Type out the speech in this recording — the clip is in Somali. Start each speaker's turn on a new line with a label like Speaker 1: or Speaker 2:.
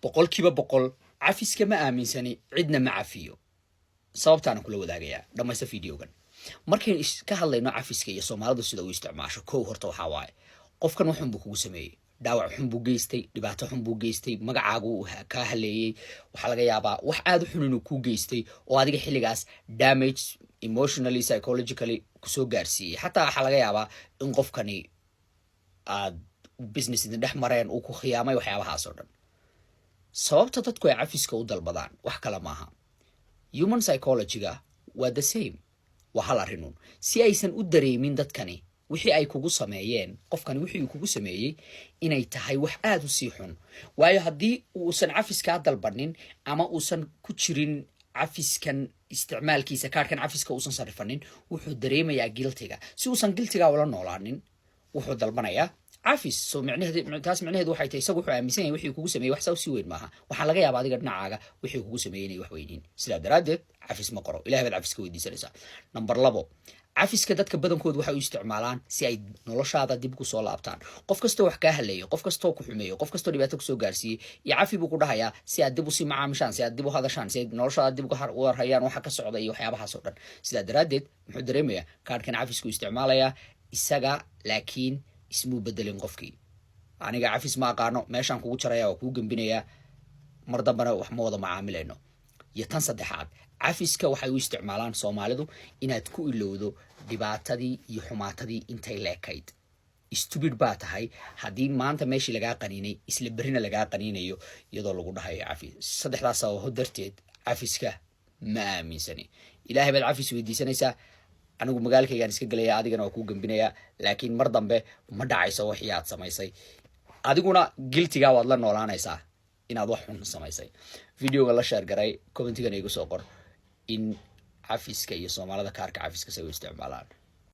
Speaker 1: 100% cafiska ma aaminsani, cidna ma cafiyo. Sababtaana kula wadaagayaa, dhammaysta videogan. Markaynu ka hadlayno cafiska iyo Soomaalidu sida uu isticmaasho, kow horta waxaa waaye qofkan wax xun buu kugu sameeyey, dhaawac xun buu geystay, dhibaato xun buu geystay, magacaagu kaa haleeyey. Waxaa laga yaabaa wax aada u xun inuu kuu geystay oo adiga xilligaas damage emotionally, psychologically kusoo gaarsiiyey. Xataa waxaa laga yaabaa in qofkani aad business idin dhex mareen, uu ku khiyaamay, waxyaabahaas oo dhan. Sababta dadku ay cafiska u dalbadaan wax kale maaha, human psychologyga waa the same, waa hal arrinuun: si aysan u dareemin dadkani wixii ay kugu sameeyeen, qofkani wixii uu kugu sameeyey inay tahay wax aada u sii xun. Waayo, haddii uusan cafiskaa dalbanin ama uusan ku jirin cafiskan isticmaalkiisa, kaarhkan cafiska uusan sarrifanin, wuxuu dareemayaa guiltiga. Si uusan guiltiga ula noolaanin, wuxuu dalbanayaa cafis. So micnaheed, taas micnaheedu waxay tahay isagu wuxuu aaminsan yahay wixii kugu sameeyey wax saa usii weyn maaha. Waxaa laga yaabaa adiga dhinacaaga wixii kugu sameeyey inay wax weyniin. Sidaa daraaddeed cafis ma qoro, Ilahay baad cafis ka weydiisanaysaa. Number labo, cafiska dadka badankoodu waxay u isticmaalaan si ay noloshaada dib ku soo laabtaan. Qof kastoo wax kaa haleeyo, qof kastoo ku xumeeyo, qof kastoo dhibaato kusoo gaarsiiyey, iyo cafi buu ku dhahayaa si aad dib usii macaamishaan, si aad dib u hadashaan, si ay noloshaada dib uga warhayaan waxa ka socda iyo waxyaabahaas oo dhan. Sidaa daraaddeed muxuu dareemayaa? Kaarhkan cafisku isticmaalayaa isaga, laakiin ismuu bedelin qofkii. Aniga cafis ma aqaano, meeshaan kugu jaraya, waa kuu gembinayaa, mar dambena wax ma wada macaamilayno. Iyo tan saddexaad, cafiska waxay u isticmaalaan Soomaalidu inaad ku ilowdo dhibaatadii iyo xumaatadii intay leekayd. Stupid baa tahay haddii maanta meeshii lagaa qaniinay isla berrina lagaa qaniinayo iyadoo lagu dhahayo cafi. Saddexdaas sababo darteed cafiska ma aaminsani. Ilaahay baad cafis weydiisanaysaa. Anigu magaalkaygaan iska gelaya, adigana waa kuu gembinayaa, laakiin mar dambe ma dhacayso wixii aad samaysay. Adiguna guiltigaa waad la noolaanaysaa inaad wax xun samaysay. Videoga la share garay, commentigana igu soo qor in cafiska iyo Soomaalida kaarka cafiska say u isticmaalaan.